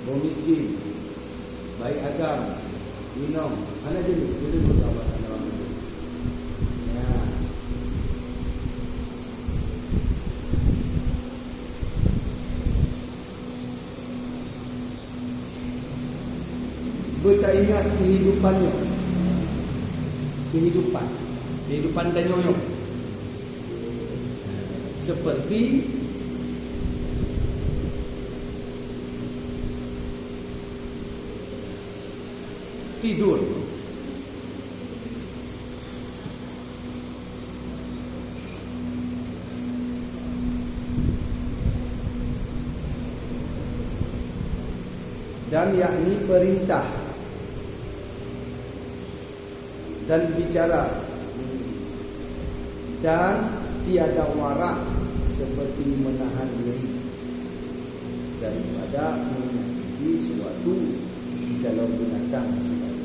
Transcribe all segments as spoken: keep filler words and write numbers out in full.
Ureuëng miskin, baik agam, inong, hana jeuneuh, jeuneuh beutama-tama mandum. Ya. Beutaingat kehidupan nyoe. Kehidupan. Kehidupan tanyoe nyoe. Seperti tidur. Dan yakni perintah dan bicara, dan tiada warak seperti menahan diri daripada menyakiti suatu jikalau binatang sekalipun.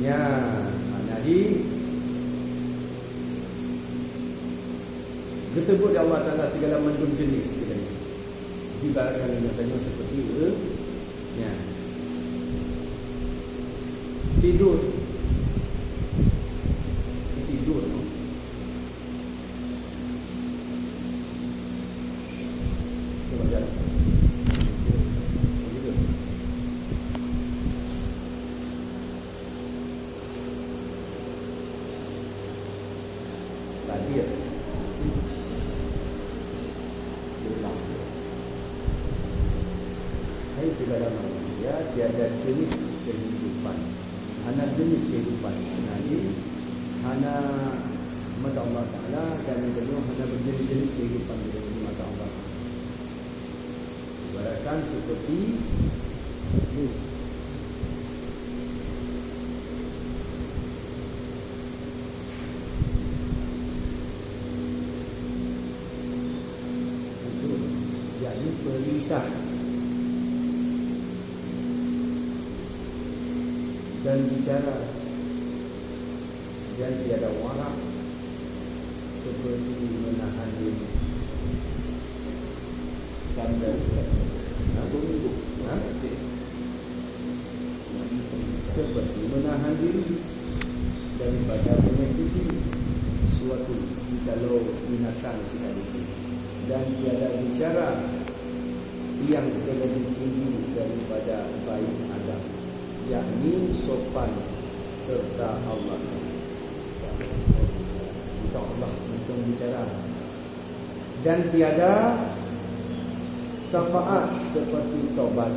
Ya, makna jih geusebut lé Allah Taala sigala mandum jeuneuh. Ibaratkan nyoe tanyoe seperti ureuëng nyan tidur. Tidur, no? Coba jalan. Tidur. Tadi ya. Ulang. Hai segala manusia, tiada jenis kehidupan. Hana jenis kehidupan. Hana ni, hana mata Allah Ta'ala dan yang kedua hana berjenis-jenis kehidupan di mata Allah. Ibaratkan seperti ni. Itu, yakni perintah dan bicara. Dan tiada warak seperti menahan diri. Dan dari, ha? Ha? Seperti menahan diri daripada menyakiti suatu jikalau binatang sekalipun. Dan tiada bicara yang terlebih tinggi daripada baik adab, yakni sopan serta Allah. Untuk Allah untuk bicara. Dan tiada syafaat seperti tobat,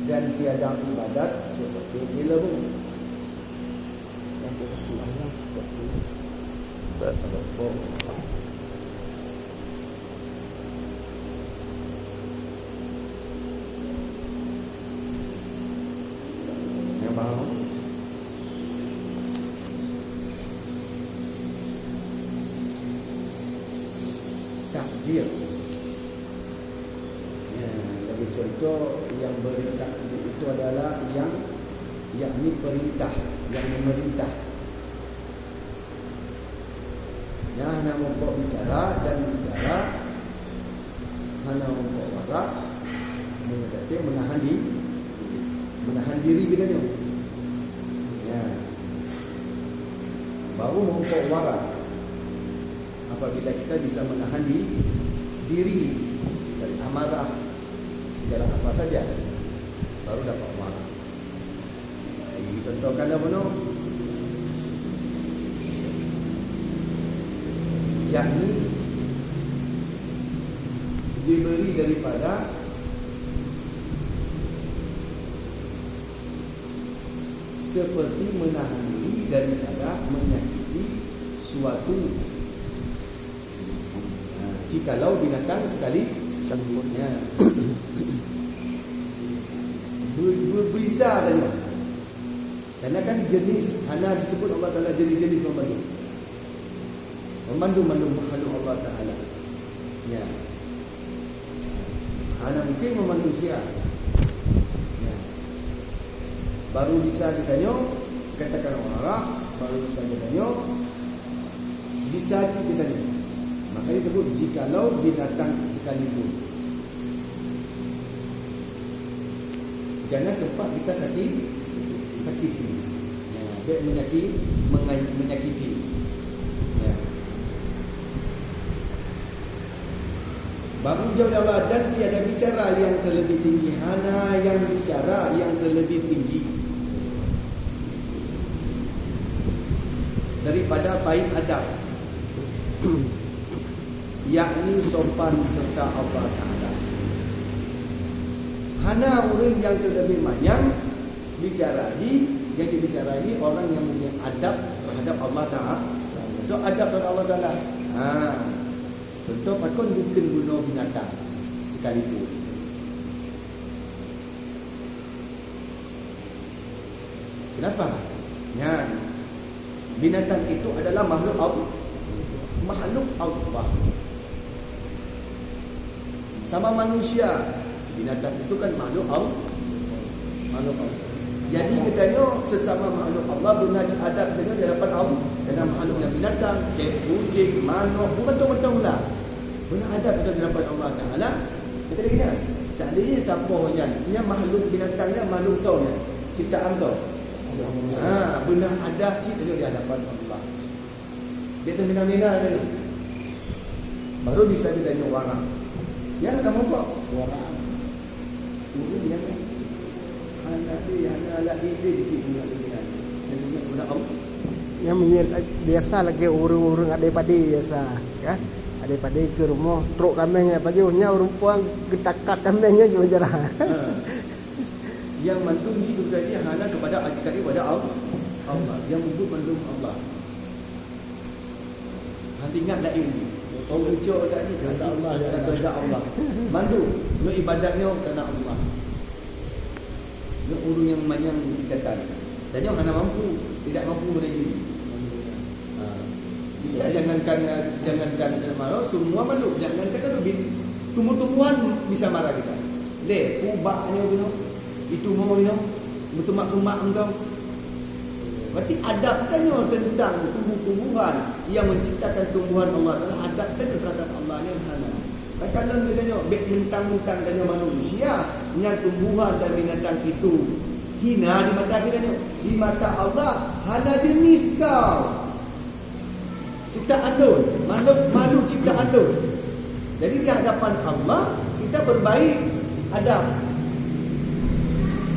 dan tiada ibadat seperti ilmu. Dan tiada sembahyang seperti bertadabur. Yang faham? Takdir. Ya, bagi contoh, yang beri takdir itu adalah yang, yakni perintah, yang memerintah. Nyan hana meumpok bicara dan bicara hana meumpok warak, meunyoe menahan di, menahan diri geutanyoe. Ya. Baru meumpok warak apabila kita bisa menahan di, diri dari amarah segala apa saja, baru dapat warak. Jadi, contoh kala bunoe, yakni diberi daripada seperti menahan diri daripada menyakiti suatu. Ha, jikalau binatang sekali, sekalipun. Ya. Be-, be-, bisa tanya. Karena kan jenis, hana disebut Allah Taala jenis-jenis memanggil. Mandum-mandum makhluk Allah Taala. Ya. Hana mungkin manusia. Ya. Baru bisa geutanyoe, katakan orang Arab, baru bisa geutanyoe, bisa cit geutanyoe. Makanya disebut jikalau binatang sekalipun. Jangan sempat kita sakit, sakiti. Ya, dia menyakit, menga-, menyakiti. Ya. Baru jawab Allah, dan tiada bicara yang terlebih tinggi, hana yang bicara yang terlebih tinggi daripada baik adab, yakni sopan serta Allah Taala. Hana ureuëng yang terlebih manyang bicara jih, yang dibicara jih orang yang punya adab terhadap Allah Taala. So adab terhadap Allah Taala. Ha. Contoh pakon bukon bunoe binatang sekalipun. Kenapa? Nyan, binatang itu adalah makhluk Allah. Makhluk Allah. Sama manusia, binatang itu kan makhluk Allah. Makhluk Allah. Jadi geutanyoe sesama makhluk Allah beuna cit adab geutanyoe di hadapan Allah. Karena makhluk nyang binatang, cek, kucing, manok, bukan mantong-mantong ulat. Beuna adab geutanyoe di hadapan Allah Taala. Jadi gini, seandainya tapoh nyan, nyan makhluk binatang nyan makhluk soe nyan? Ciptaan soe? Ha, beuna adab cit geutanyoe di hadapan Allah. Dia tu mina-mina tadi. Baru bisa geutanyoe warak. Nyan ada muka. Warak. Ureuëng nyang hana dia, hana alat dia, dia dikit punya dunia. Dan ingat kepada Allah. Nyang meunyoe biasa lagée ureuëng-ureuëng adé padé biasa, kan? Adé padé keu rumoh, trok kaméng nyan pajoh, nyan ureuëng puang geutakat kaméng nyan jeuet jarah. Ha. Yang mandum jih bukan dia hana kepada, kepada Allah. Allah. Yang mandum mandum Allah. Hana ingat laén. Tong ucok dak ni, kehendak Allah, ya Allah. Kehendak Allah. Mandum, nyoe ibadat nyoe karena Allah. Nyoe ureuëng nyang manyang tingkatan. Dan nyoe hana mampu, tidak mampu menerima. Ha. Kita jangankan, jangankan manusia, semua makhluk, jangankan bin-, tumbuh-tumbuhan bisa marah kita. Lé, ubak nyoe bunoe. Itu mau minum, meutumak-tumak mantong. Berarti adab tanyoe tentang tumbuh-tumbuhan yang menciptakan tumbuhan Allah Taala, adab tanyoe terhadap Allah nyan hana. Takalon tanyoe, bék mentang-mentang tanyoe manusia, nyan tumbuhan dan binatang itu hina di mata kita nyoe. Di mata Allah, hana jenis kau. Ciptaan Lôn, makhluk, makhluk ciptaan Lôn. Jadi, di hadapan Allah, kita berbaik adab.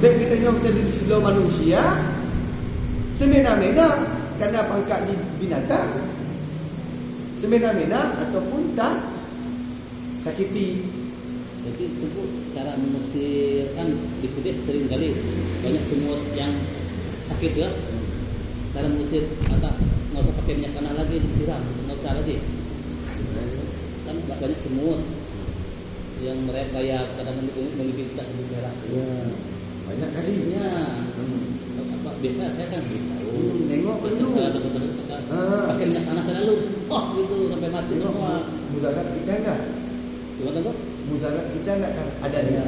Baik kita nyoe jadi sidroe manusia, semena-mena karena pangkat jih binatang, semena-mena ataupun tak sakiti. Jadi, itu cara mengusir, kan di Tibet sering kali banyak semut yang sakit, ya. Cara mengusir, kata, nggak usah pakai minyak tanah lagi, disiram, nggak usah lagi. Kan ba-, banyak semut yang mereka kayak kadang memiliki, memiliki kita di daerah. Ya. Banyak kali. Ya. Hmm. Apa, biasa saya kan tahu. Hmm, nengok dulu. Biasa, ha. Pakai minyak tanah terlalu, oh, gitu, sampai mati semua. Mudarat kita enggak? Gimana, Bang? Mudarat kita enggak kan ada dia? Ya.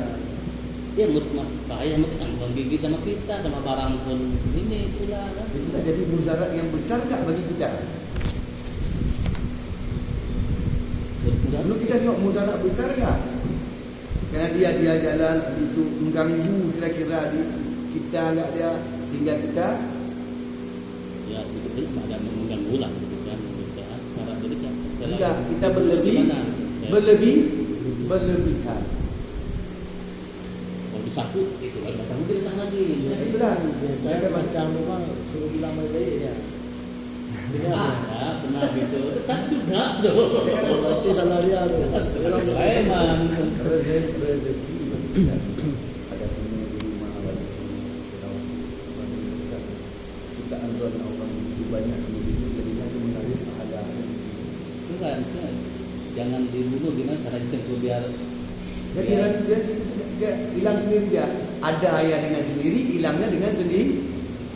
Ya, mut-, mah, bahaya mungkin kan menggigit sama kita, sama barang pun ini pula, kan? Itulah jadi mudarat yang besar enggak bagi kita? Mudarat. Dulu kita tengok mudarat besar enggak? Karena dia, dia jalan, habis itu mengganggu kira-kira di kita, enggak dia, sehingga kita. Ya, sedikit-sedikit ada mengganggu lah, gitu kan, gitu kan. Cara jadi kan, enggak, kita berlebih, gimana? Ya. Berlebih, berlebihan. Kalau disangkut, itu kan datang, mungkin datang lagi. Ya, itulah. Biasanya kan macam orang suruh bilang baik-baik ya. Ada, pernah gitu. Tetap juga, tuh. Berarti salah dia, tuh. Sulaiman. Rezeki, rezeki. Ada semua di rumah, ada semua di rumah. Ciptaan Tuhan Allah itu banyak sendiri, jadinya itu menarik pahala. Bukan, bukan. Jangan dibunuh, gimana cara kita itu biar, jadi biar dia, dia, dia hilang sendiri dia. Ada yang dengan sendiri, hilangnya dengan sendiri.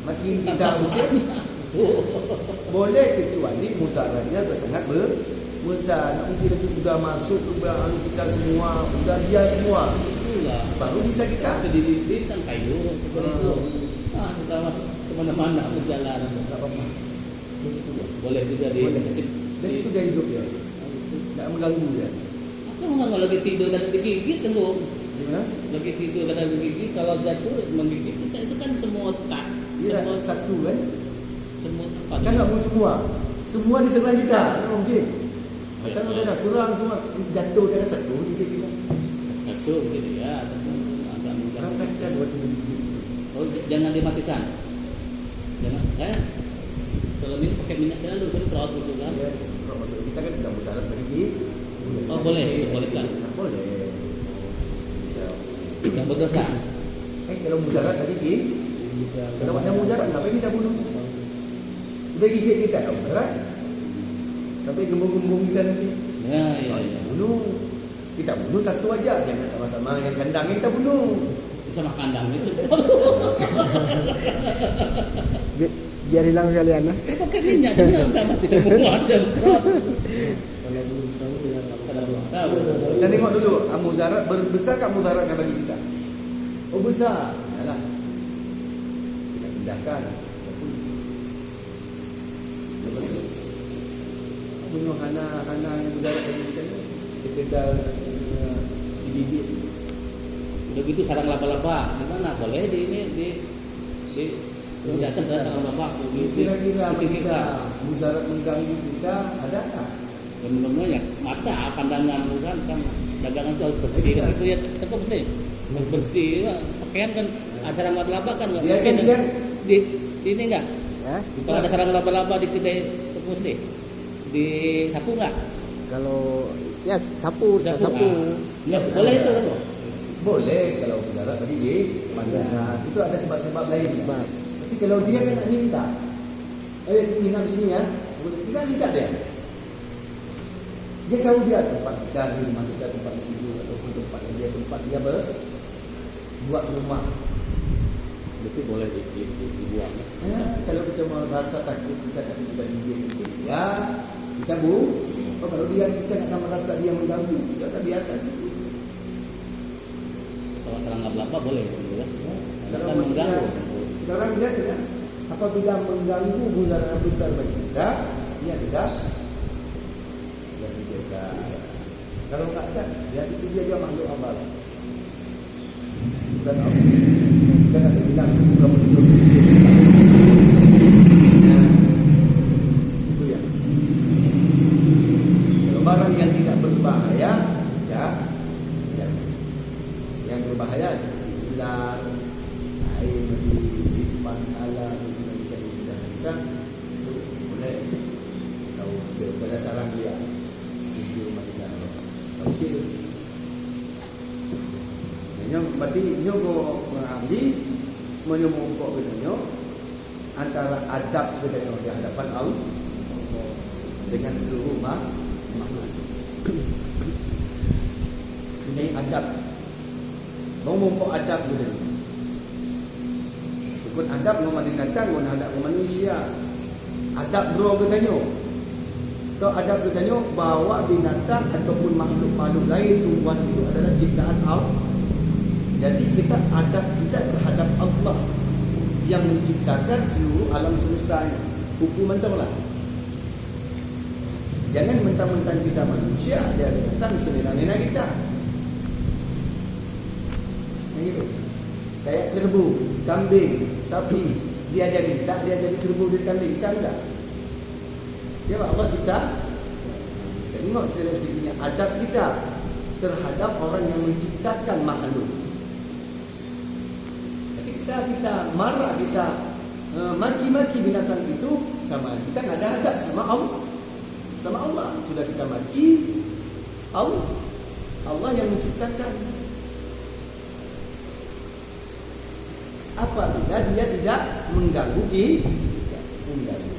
Makin kita usir, Boleh, kecuali mudaratnya sangat be-, besar. Nak mungkin lagi udah masuk ke anu kita semua, udah dia semua. Itulah. Baru bisa kita. Jadi, dia kan kayu, seperti itu. Ah. Ah, sudah masuk ke mana-mana perjalanan. Tak apa-apa. Di situ dia. Boleh juga di Boleh. Di situ dia hidup dia. Tak mengganggu dia. Apa mengganggu, lagi tidur tak ada digigit kan tu? Gimana? Lagi tidur tak ada digigit, kalau jatuh menggigit kita, itu kan semua tak. Iya, semua satu kan? Semua tempat. Kan nggak mau semua. Semua di sebelah kita. Kan okey. Kan udah dah surang semua. Jatuh kan satu gigit kita. Satu mungkin ya, tapi agak mengganggu. Rasakan waktu digigit. Oh, j-, jangan dimatikan. Jangan, eh? Kalau minum pakai minyak selalu, semprot gitu kan? Ya, semprot, maksud kita kan tidak mujarab lagi di. Oh, boleh, dibolehkan. Boleh. Bisa. Tidak berdosa. Eh, kalau mujarab tadi di, kalau ada mujarab, ngapain kita bunuh? Udah gigit kita, tak mujarab. Sampai gembung-gembung kita nanti. Ya, ya, ya. Bunuh. Kita bunuh satu aja, jangan sama-sama yang kandangnya kita bunuh. Sama kandangnya semprot. Bi-, biar hilang sekalian lah. Eh, pakai minyak je, udah mati semua, semprot. Kalau belum tahu. Dan tengok dulu, ah, mudarat ber-, besar tak mudaratnya bagi kita? Oh, besar. Yalah. Kita pindahkan. Bunuh hana, hana yang mudarat bagi kita ni. Sekedar, eh, digigit. Udah gitu sarang laba-laba, di mana? Boleh di ini, di, di, di sarang laba. Kira-kira bagi kita, mudarat mengganggu kita, ada tak? Ya, mengganggu ya. Mata, pandangan tu kan, kan dagangan tu harus bersih kan. Itu ya, tetap bersih. Harus bersih ya. Pakaian kan ada sarang laba-laba kan, nggak mungkin dia di, di ini enggak? Hah? Kalau ada sarang laba-laba di kedai toko muslim, disapu enggak? Kalau, ya, sapu, sapu. Sapu, ah. Ya, boleh itu, kan? Boleh kalau mudarat tadi di pandangan. Itu ada sebab-sebab lain. Sebab. Tapi kalau dia kan nak minta, "Eh, aku nginap sini ya." Boleh. Kita minta dia. Dia tahu dia tempat kita, di rumah kita, tempat di sini, ataupun tempat yang dia, tempat dia ber-, buat rumah. Berarti boleh di, di, di, dibuang, ya? Ya, kalau kita merasa takut, kita takut kita digigit, ya, kita bu-, oh, kalau dia, kita nak merasa dia mengganggu, kita akan biarkan situ. Kalau sarang laba-laba boleh, gitu ya. Ya, kalau kan maksudnya, mengganggu. Sekarang lihat ya, apabila mengganggu mudarat besar bagi kita, ya kita, kita singkirkan. Kalau enggak ada, ya situ dia juga makhluk Allah. Bukan Allah. Bukan ada bilang, bukan betul. Ya. Itu ya. Kalau barang yang tidak berbahaya, ya, ya. Yang berbahaya seperti ular, air masih di depan, alam itu yang bisa dipindahkan, itu boleh. Tahu, pada sarang dia, itu rumah kita. Tahu sih. Nyoe berarti nyoe ko mengambil, meunyoe meurumpok geutanyoe, antara adab geutanyoe di hadapan Allah dengan seluruh ma-, makhluk. Punya adab. Meunyoe meurumpok adab geutanyoe. Rukon adab ngon binatang, ngon adab ngon manusia. Adab droe geutanyoe. Atau adab geutanyoe bahwa binatang ataupun makhluk-makhluk lain, tumbuhan itu adalah ciptaan Allah. Jadi kita adab kita terhadap Allah yang menciptakan seluruh alam semesta ini. Hukum mantong lah. Jangan mentang-mentang kita manusia, dia binatang semena-mena kita. Nah, gitu. Kayak kerbau, kambing, sapi, dia jadi tak, dia jadi kerbau, jadi kambing, kita enggak. Dia Allah kita. Tengok sekali segi adab kita terhadap orang yang menciptakan makhluk. Jadi kita, kita marah, kita, eh, maki-maki binatang itu, sama kita nggak ada adab sama Allah. Sama Allah. Sudah kita maki Allah, Allah yang menciptakan. Apabila dia tidak mengganggu ki-, kita, mengganggu.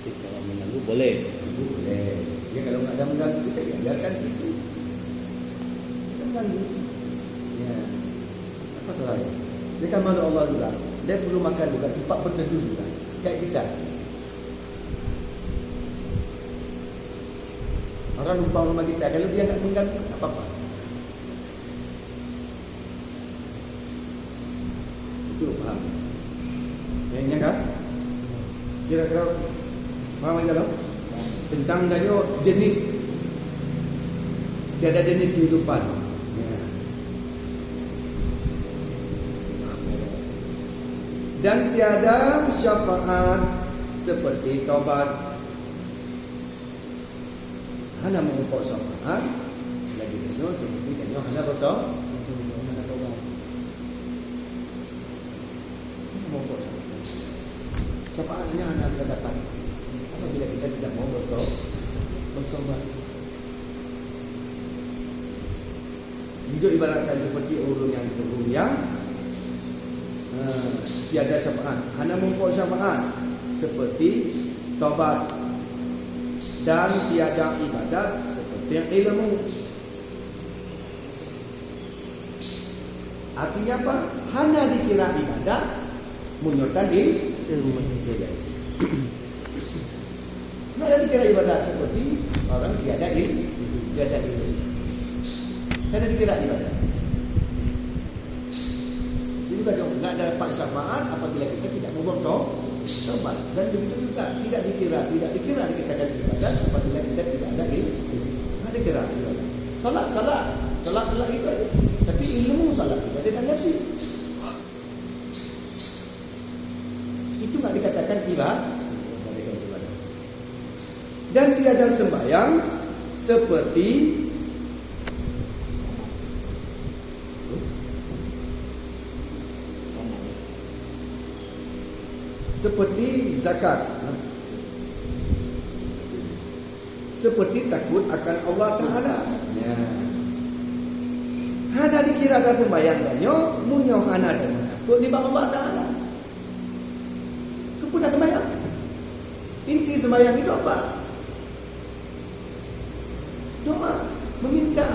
Tapi kalau mengganggu, boleh. Boleh. Ya, kalau nggak ada mengganggu kita, ya biarkan situ. Jangan ganggu. Ya. Apa salahnya? Dia kan makhluk Allah juga. Dia perlu makan juga, tempat berteduh juga. Kayak kita. Orang numpang rumah kita, kalau dia nak mengganggu, tak apa-apa. Itu paham. Yang ingat kan? Kira-kira paham aja loh. Tentang tadi, oh, jenis. Tiada jenis kehidupan. Ya. Dan tiada syafaat seperti taubat. Hana meurumpok syafaat lagi tanyoe seperti tanyoe hana beutau. Hana meurumpok syafaat. Syafaat hanya hana kita dapat apabila kita tidak mau beutau, bertobat. Bijou ibaratkan seperti ureuëng nyang ureuëng nyang, eh, tiada syafaat, hana meurumpok syafaat seperti taubat, dan tiada ibadat seperti ilmu. Artinya apa? Hana dikira ibadat meunyoe tan ilmu. Hana dikira ibadat seperti orang tiada il-, tiada ilmu. Hana dikira ibadat. Jadi, bagi orang tidak dapat syafaat apabila kita tidak berbuat tau-, taubat. Dan begitu juga tidak dikira, tidak dikira dikatakan ibadat apabila kita tidak ada il-, tidak dikira ibadat. Salat, salat. Salat, salat itu aja. Tapi ilmu salat kita tidak ngerti. Itu nggak dikatakan iba-, ibadat. Dan tiada sembahyang seperti, seperti zakat. Seperti takut akan Allah Taala. Ya. Hana dikira dalam sembahyang tanyoe, meunyoe hana tanyoe takut nibak Allah Taala. Keupeue na sembahyang? Inti sembahyang itu apa? Doa, meminta.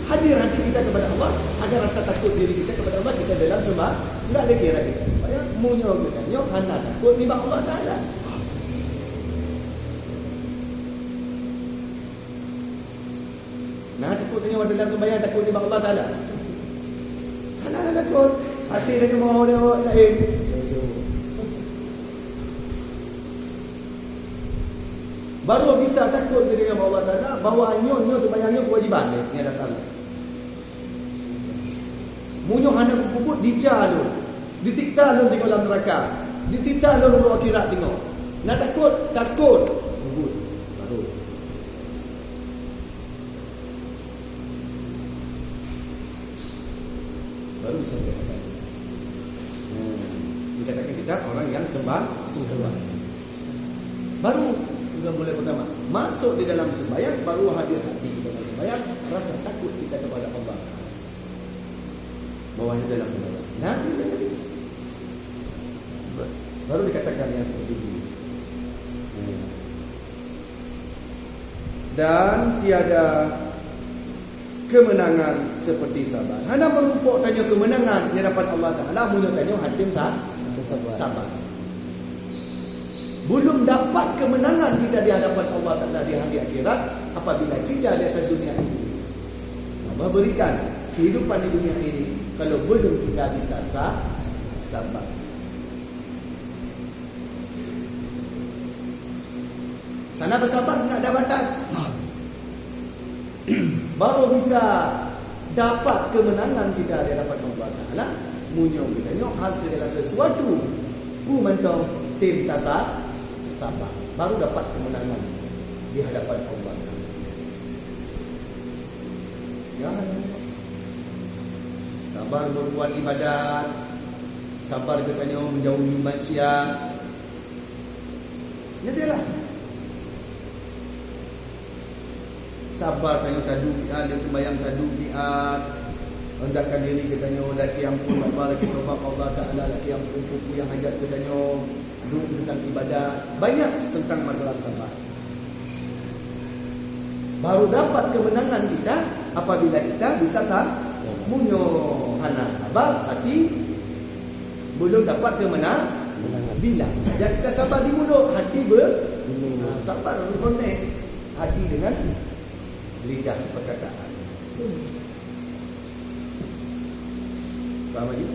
Hadir hati kita kepada Allah, agar rasa takut diri kita kepada Allah, kita dalam sembah-, nggak dikira kita sembahyang, meunyoe geutanyoe hana takut nibak Allah Taala. Nah, takut tanyoe dalam sembahyang, takut nibak Allah Taala. Hana, hana takut. Hati tanyoe mau ada awak lain. Jauh-jauh. Baru bisa takut keudéh Allah Taala bahwa nyoe, nyoe sembahyang nyoe kewajiban nyoe, nyoe dasar nyoe. Meunyoe hana kupeubuet, dica lôn, disiksa lôn di dalam neraka, disiksa lôn uroe akhirat teungoh. Na takot, takot. Peubuet. Baru. Baru bisa dikatakan. Hmm. Dikatakan kita orang yang sembah-, sembah. Baru, bukan bulan pertama. Masuk di dalam sembahyang, baru hadir hati kita dalam sembahyang, rasa takut kita kepada Allah. Bahwa itu dalam sembahyang. Nah, itu tadi. Baru dikatakan yang seperti ini. Hmm. Dan tiada kemenangan seperti sabar. Hana meurumpok tanyoe kemenangan di hadapan Allah Taala, meunyoe tanyoe hana ta-, sabar. Belum dapat kemenangan kita di hadapan Allah Taala di hari akhirat apabila kita di atas dunia ini. Allah berikan kehidupan di dunia ini kalau belum kita bisa sa-, sabar. Sana bersabar enggak ada batas. Baru bisa dapat kemenangan kita di hadapan Allah Taala. Meunyoe kita nyoe hal segala sesuatu, pu mantong tim tasa sabar. Baru dapat kemenangan di hadapan Allah Taala. Ya, sabar berbuat ibadat, sabar kita nyoe menjauhi maksiat. Nyatalah. Sabar tanyoe tadu kiat, dia sembahyang tadu kiat. Rendahkan diri kita nyoe, laki ampun bapa, laki tobat Allah Taala, laki ampun pupu yang hajat kita nyoe. Duk tentang ibadat, banyak tentang masalah sabar. Baru dapat kemenangan kita apabila kita bisa sa-, meunyoe hana sabar, berarti belum dapat kemenang-, Bilang saja kita sabar di mulut, hati ber-, ha, sabar, konteks hati dengan lidah, perkataan. Paham lagi?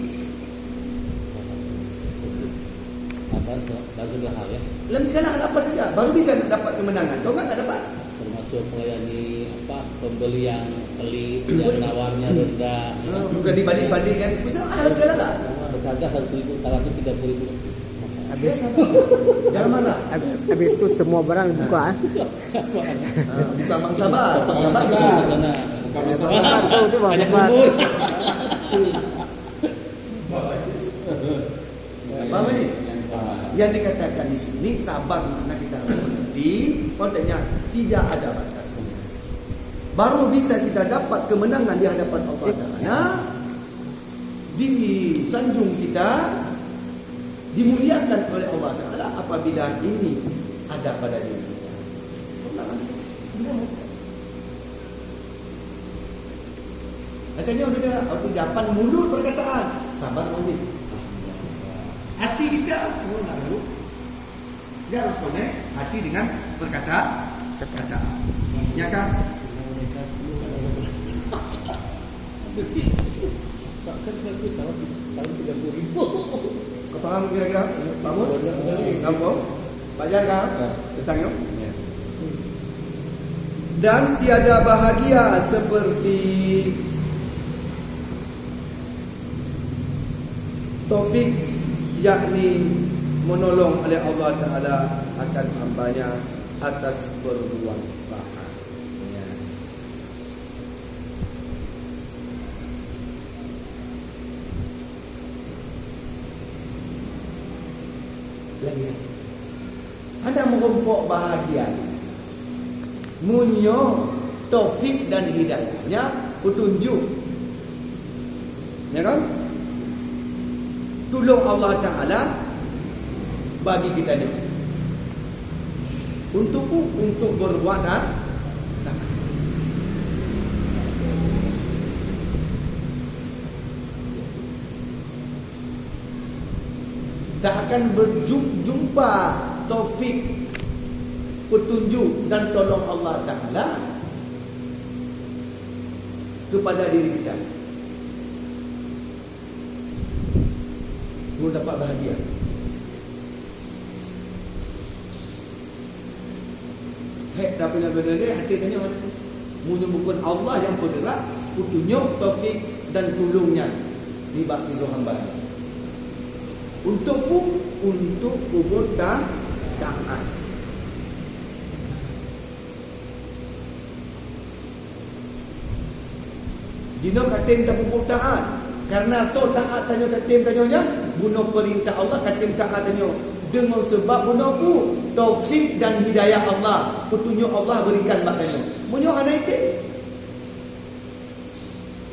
Sabar se-, dalam segala hal, ya. Dalam segala hal apa saja, baru bisa dapat kemenangan. Kalau enggak, enggak dapat. Termasuk melayani, apa, pembeli yang pelit, yang nawarnya rendah, ya. Ha, bukan dibalik-balik, kan? Bisa hal segala hal. Berdagang seratus ribu, tawarnya tiga puluh ribu. Habis. Jangan marah. Habis, habis tu semua barang buka, eh. Sabar. Ha, bukan Bang Sabar. Bang Sabar Sabar, itu. Sana. Bukan Bang Sabar. Sabar tu, tu Bang Banyak Sabar. Umur. Paham ni? Yang dikatakan di sini sabar makna kita harus mengerti, konteksnya tidak ada batasnya. Baru bisa kita dapat kemenangan di hadapan Allah Taala, disanjung kita, dimuliakan oleh Allah Taala apabila ini ada pada diri kita. Pemenangan. Pemenangan. Katanya udah dah, waktu jawapan mulut perkataan, sabar, Umi. Alhamdulillah, sabar. Hati kita, oh, nggak sanggup. Dia harus connect hati dengan perkata-, perkataan. Ya kan? Bahkan lagi tahun, tahun tiga puluh ribu. Kau paham kira-kira? Bagus? Nampak? Pak Jaka? Ya. Tentang, ya? Ya. Dan tiada bahagia seperti taufik, yakni menolong oleh Allah Taala akan hambanya atas berbuat taat. Ya. Lagi nanti. Hana meurumpok bahagia. Meunyoe taufik dan hidayahnya, petunjuk, ya kan? Tulông Allah Taala bagi kita ni. Untuk, untuk berbuat ta-, taat. Tak akan berjumpa taufik, petunjuk dan tolong Allah Taala kepada diri kita. Belum dapat bahagia. Hek, tapi nak benar-benar hati tanya mana? Meunyoe bukan Allah yang bergerak, petunjuk, taufik dan tulungnya di bak tujuh hamba. Untuk pu-, untuk peubuet ta-, taat. Jinoe katem tapeubuet taat. Karena toh taat tanyoe katem tanyoe nyan, bunoe peurintah Allah katem taat tanyoe. Deungon seubab bunoe pu, taufik dan hidayah Allah, petunjuk Allah berikan bak tanyoe. Meunyoe hana item,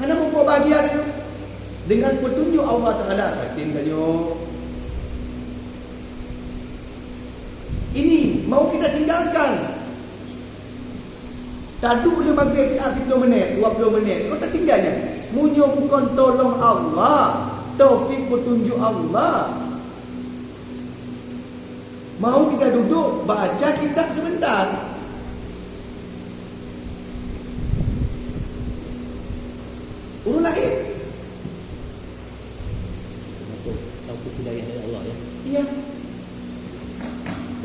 hana meubahagia tanyoe. Dengan petunjuk Allah Taala katem tanyoe. Ini mau kita tinggalkan. Taduek lé maghrib siat siploh minit, dua ploh minit, kok tatinggai nyan? Meunyoe bukon tolong Allah, taufik peutunjuk Allah, mau kita duduk baca kitab sebentar. Ureueng laén. Masuk taufik hidayah dari Allah, ya. Iya.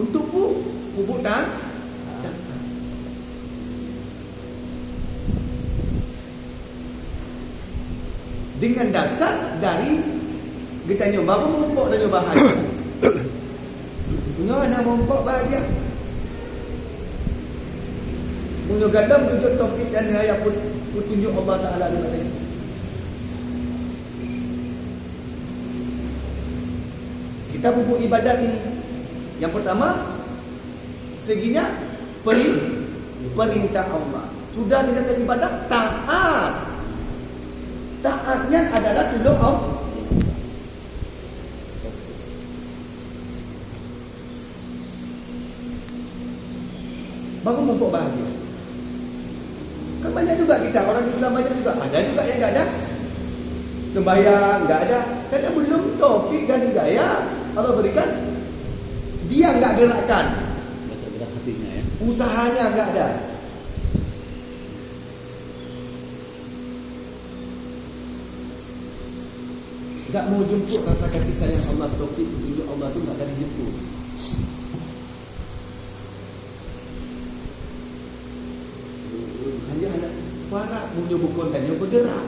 Untuk pu-, pupuk ta-, taat. Dengan dasar dari geutanyoe baru meurumpok tanyoe bahagia. Nyoe hana meurumpok bahagia. Meunyoe galom geujok taufik dan hidayah pun, peutunjuk Allah Taala di mata kita. Kita bubuet ibadat ini. Yang pertama, seginya peri-, perintah Allah. Sudah kita ibadat, taat. Taat nyan adalah tulông Allah. Baru mupok bahagia. Kan banyak juga kita, orang Islam banyak juga. Ada juga yang enggak ada. Sembahyang, enggak ada. Karena belum taufik dan hidayah. Allah berikan, dia enggak gerakkan. Enggak tergerak hatinya, ya. Usahanya enggak ada. Enggak mau jemput rasa kasih sayang Allah, taufik, petunjuk Allah tu enggak ada dijemput. Hanya anak parak, meunyoe bukon tanyoe bergerak.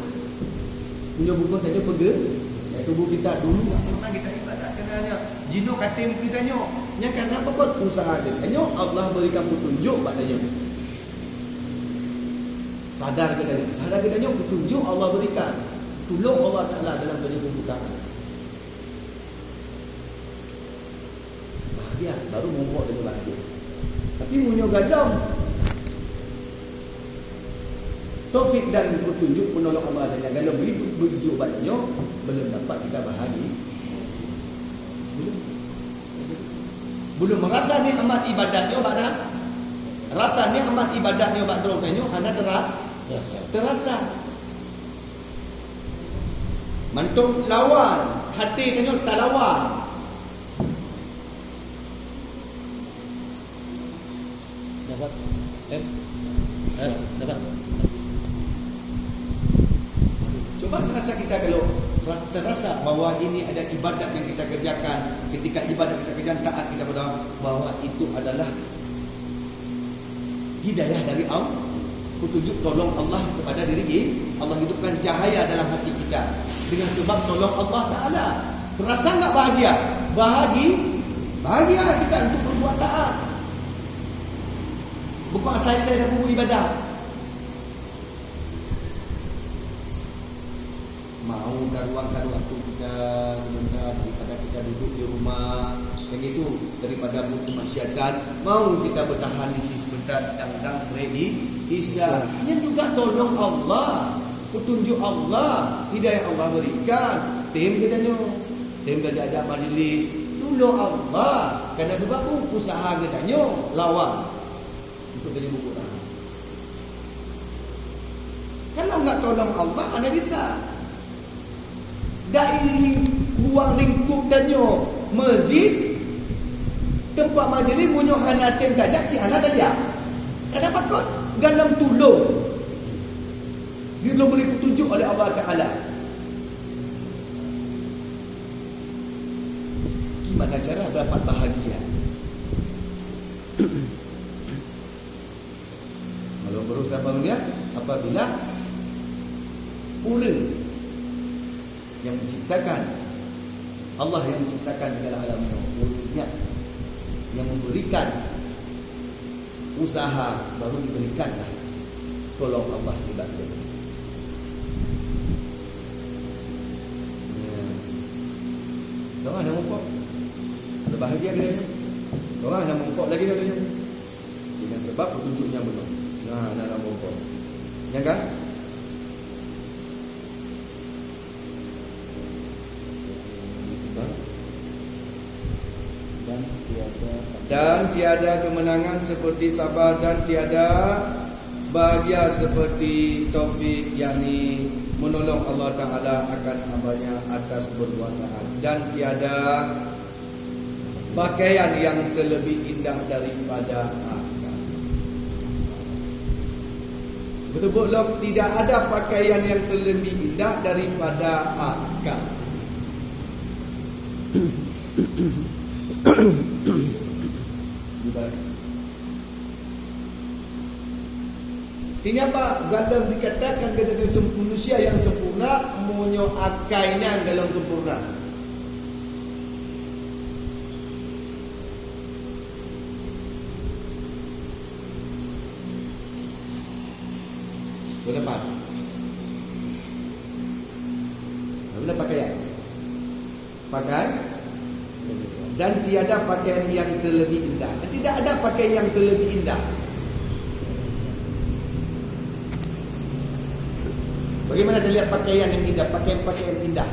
Meunyoe bukon tanyoe bergerak, ya, tubuh kita dulu enggak pernah kita ibadat keunan nyan. Jinoe ka tem keu tanyoe. Nyan karena pakon? Usaha geutanyoe, Allah berikan petunjuk bak tanyoe. Sadar geutanyoe. Sadar geutanyoe, petunjuk Allah berikan. Tulông Allah Taala dalam banyak pembukaan. Bahagia, baru mumpok dengan bahagia. Tapi meunyoe galom, taufik dan petunjuk, peunolong Allah dan nyang galom beri petunjuk bak tanyoe, belum dapat kita bahagia. Belum. Belum merasa nikmat ibadat nyoe bak dah. Rasa nikmat ibadat nyoe bak droe tanyoe hana tera-, terasa. Mantong lawan, hati tanyoe talawan. Dapat. Eh, eh, dapat. Coba terasa kita kalau ra-, terasa bahwa ini ada ibadat yang kita kerjakan, ketika ibadat kita kerjakan, taat kita kepada Allah, bahwa itu adalah hidayah dari Allah, petunjuk tolong Allah kepada diri kita. Allah hidupkan cahaya dalam hati kita dengan sebab tolong Allah Taala. Terasa enggak bahagia? Bahagi-, bahagia kita untuk berbuat taat. Bukan asai-asai dah peubuet ibadat. Mau taluangkan waktu kita sebentar daripada kita duduk di rumah, kan gitu, daripada buet kemaksiatan, mau kita bertahan di sini sebentar, dang-dang beri i-, isya. Nyan juga tolong Allah, petunjuk Allah, hidayah Allah berikan. Tem geutanyoe, tem belajar majlis, tulông Allah. Karena sebab usaha geutanyoe lawan untuk jadi buku. Kalau enggak tolong Allah, hana bisa. Dari ruang lingkup tanyoe, masjid, tempat majlis, meunyoe hana tem tajak, si hana tajak. Kenapa kau? Dalam tulông. Dia belum beri petunjuk oleh Allah Taala. Gimana cara dapat bahagia? Kalau berus dalam dunia, apabila ureuëng yang menciptakan, Allah yang menciptakan segala alam nyoe, ureuëng nyan yang memberikan usaha, baru diberikanlah tolong Allah di bak dia. Ya. Doa nama kok? Bahagia dia. Doa nama kok lagi dia. Dengan sebab petunjuknya benar. Nah, nah, nah, bongkok. Ya kan? Dan tiada, dan tiada kemenangan seperti sabar, dan tiada bahagia seperti taufik, yakni menolong Allah Taala akan hambanya atas perbuatan. Dan tiada pakaian yang terlebih indah daripada akal. Beutôi lom, tidak ada pakaian yang terlebih indah daripada akal. Ibarat Tinyapa galom dikatakan keuadaan sem-, manusia yang sempurna, meunyoe akai nyan galom sempurna. Beuna pat? Beuna pakaian. Pakai. Dan tiada pakaian yang terlebih indah. Tidak ada pakaian yang terlebih indah. Bagaimana kita lihat pakaian yang indah, pakaian-pakaian indah?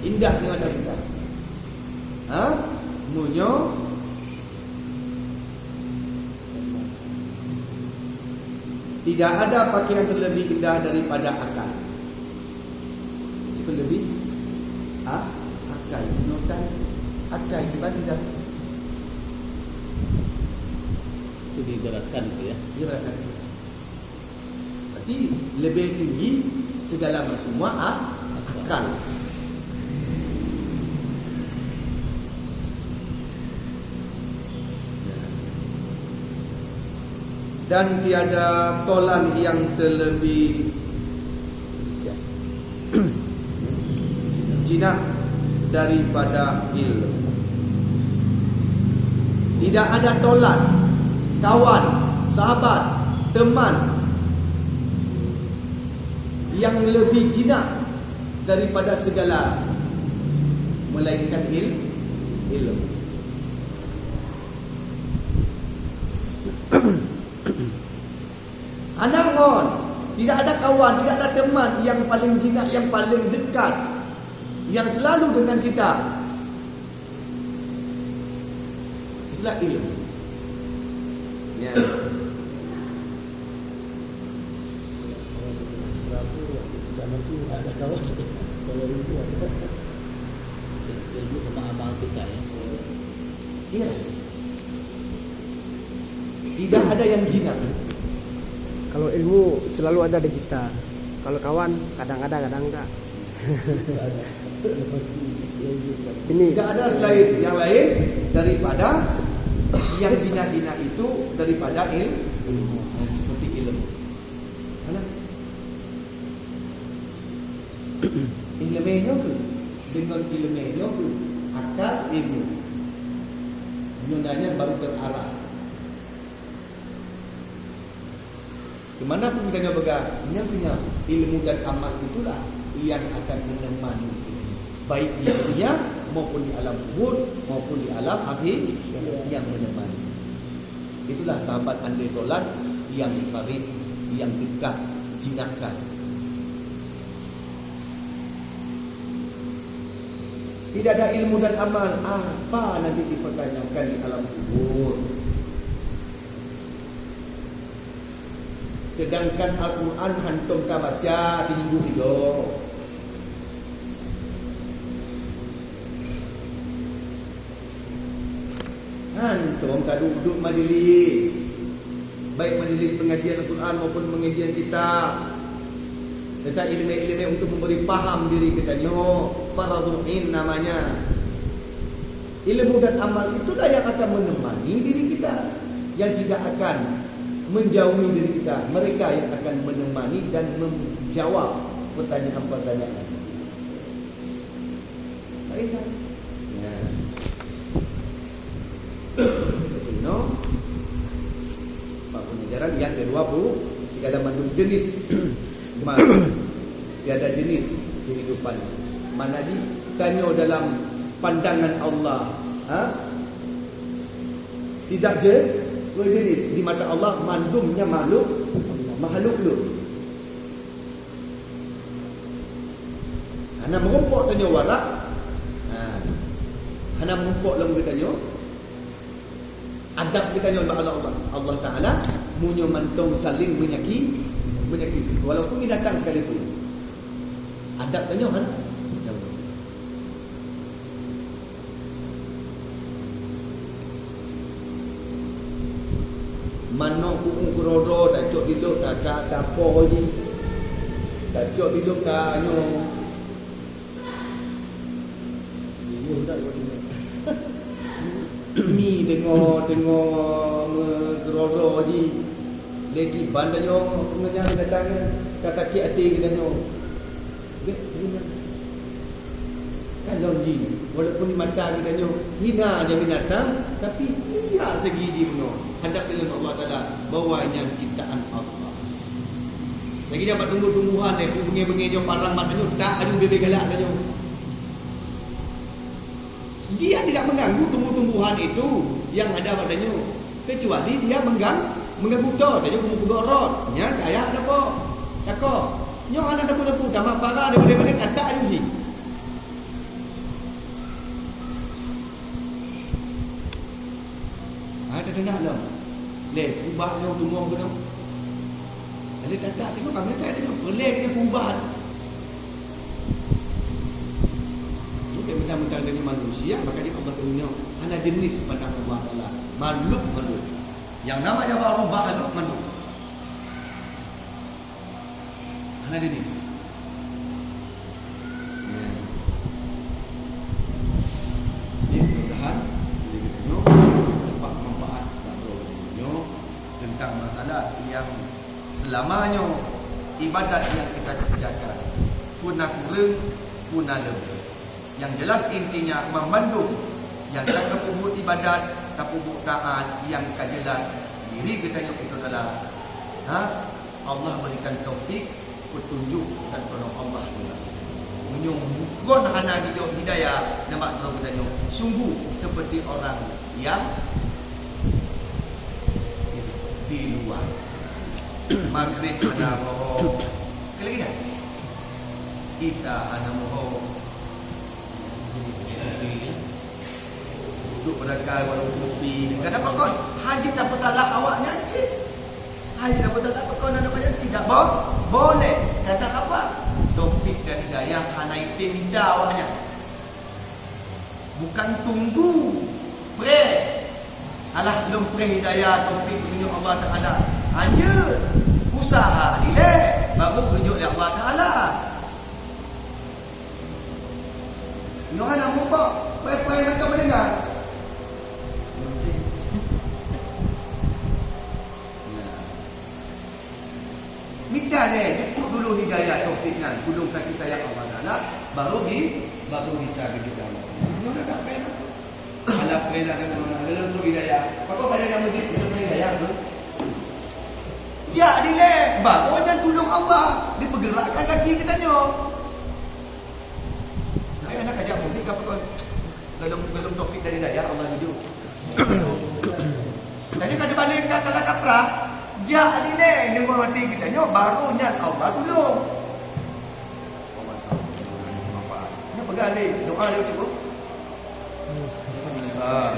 Indah ni macam indah. Ha? Meunyoe Tidak ada pakaian terlebih indah daripada akal. Terlebih a-, akal. Nyoe tan Akai kiban tidak. Itu diibaratkan tu, ya. Diibaratkan. Berarti lebih tinggi segala semua a-, akal. Dan tiada tolan yang terlebih jinak daripada ilmu. Tidak ada tolan, kawan, sahabat, teman yang lebih jinak daripada segala melainkan il-, ilmu. Hana ngon, tidak ada kawan, tidak ada teman yang paling jinak, yang paling dekat, yang selalu dengan kita. Itulah ilmu. Ya. Ilmu sama amal kita, ya. Iya. Tidak ada yang jinak. Kalau ilmu selalu ada di kita. Kalau kawan, kadang ada, kadang enggak. Ini tidak ada selain yang lain daripada yang jinak-jinak itu daripada il-, ilmu. Ha, seperti ilmu. Mana? Ilmu nyoe keuh. Dengan ilmu nyoe keuh. Akal, ilmu. Nyoe dan nyan baru terarah. Keumanapun geutanyoe peugah, nyang keuh nyan ilmu dan amal itulah yang akan menemani, baik di dunia maupun di alam kubur maupun di alam akhir yang menemani. Itulah sahabat andai tolan yang karib, yang dekat, jinakan. Tidak ada ilmu dan amal, apa nanti dipertanyakan di alam kubur? Sedangkan Al-Quran hantom tabaca di minggu tiga. Hantom taduek-duek majlis, baik majlis pengajian Al-Quran maupun pengajian kitab. Teuntang ilmu-ilmu untuk memberi paham diri kita nyoe, fardhu ain namanya. Ilmu dan amal itulah yang akan menemani diri kita, yang tidak akan menjauhi diri kita. Mereka yang akan menemani dan menjawab pertanyaan-pertanyaan. Lain kan? Ya. Betul, no? Bab pengajaran yang kedua, Bu, segala macam jenis. Ma-, tiada jenis kehidupan. Mana di tanyoe dalam pandangan Allah, ha? Tidak je, jenis di mata Allah mandumnya makhluk, makhluk lu. Hana meurumpok tanyoe warak. Ha. Hana meurumpok lom geutanyoe. Adab geutanyoe bak Allah, Allah Taala, meunyoe mantong saling menyaki-, menyakiti, walaupun binatang sekalipun. Adab tanyoe hana. Manok ku'ung keudroe-droe tacok tidok ka, ka, ka poh jih. Tacok tidok ka nyoe. Mi teungoh, teungoh meukeudroe-droe jih. Lé kiban tanyoe ngon nyang datang nyan ka sakét até geutanyoe. Bèk guna. Kalon jih, walaupun di mata geutanyoe hina nyang binatang, tapi liya segi jih bunoe hadap deungon Allah Taala bahwa nyan ciptaan Allah. Lagèe nyan bak tumbuh-tumbuhan, eh, beungèh-beungèh nyoe parang mat tanyoe, tak aju bèbèe galak tanyoe. Dia tidak mengganggu tumbuh-tumbuhan itu yang ada padanya, kecuali dia menggang-, mengganggu to, tanyoe keumu peugöt rot, nyan kaya dapo, tako. Nyoe hana teupeu-teupeu, tamah para daripada-daripada kata aju jih. Ha, teudeungoe lom. Lé, kubah nyoe tumoh keunoe. Lé, tatak teuka kami tak ada nyoe. Lé, kena kubah. Itu tak minta Meunan dari manusia, maka di Allah dunia hana jenis pandang Allah Taala. Makhluk-makhluk. Yang namanya baru makhluk-makhluk. Hana jenis. Ya. Jadi, mudah-mudahan jadi kita nyoe dapat manfaat bak droe nyoe tentang masalah yang selama nyoe ibadat yang kita kerjakan, pun na kureueng, pun na leubeh. Yang jelas intinya, banmandum nyang ka tapeubuet ibadat, tapeubuet taat, nyang ka jelas diri geutanyoe itu adalah, ha, Allah berikan taufik, petunjuk dan tolong Allah pula. Meunyoe bukon hana geujok hidayah nibak droe geutanyoe, sungguh seperti orang yang di luar. Maghrib hana mohon. Sekali lagi dah. Isya hana mohon. Duduk berakai warong kopi. Kenapa kon? Hana tapeusalah awaknyan cit. Hana tapeusalah kon, ada banyak tidak bo-, boleh. Kata apa? Taufik dan hidayah hana item minta awaknyan. Bukan tunggu preh. Alah, lom preh hidayah taufik geujok Allah Taala. Anjeut, usaha dilèe, baru geujok lé Allah Taala. Nyoe hana mubah, preh-preh mantong meuninggai. Nah. Mita lé, jemput dulu hidayah taufik nyan, tulông kasih sayang Allah Taala, baru di, baru bisa geujok dalam. Nyoe dah tak payah. Alah, payah nak dengar, nak dengar dulu hidayah. Pakon pada nyang meusit, belum hidayah tu. Jak dilèe, baru dan tulông Allah, dipeugerakkan kaki geutanyoe. Nah, anak ajak mudik ka pakon? Belum, belum taufik dan hidayah Allah geujok. Jadi, ka dibalik ka salah kaprah. Jak dilèe, deungon hati geutanyoe, baru nyan Allah tulông. Nyoe peugah lé, doa lé cukup. Ah.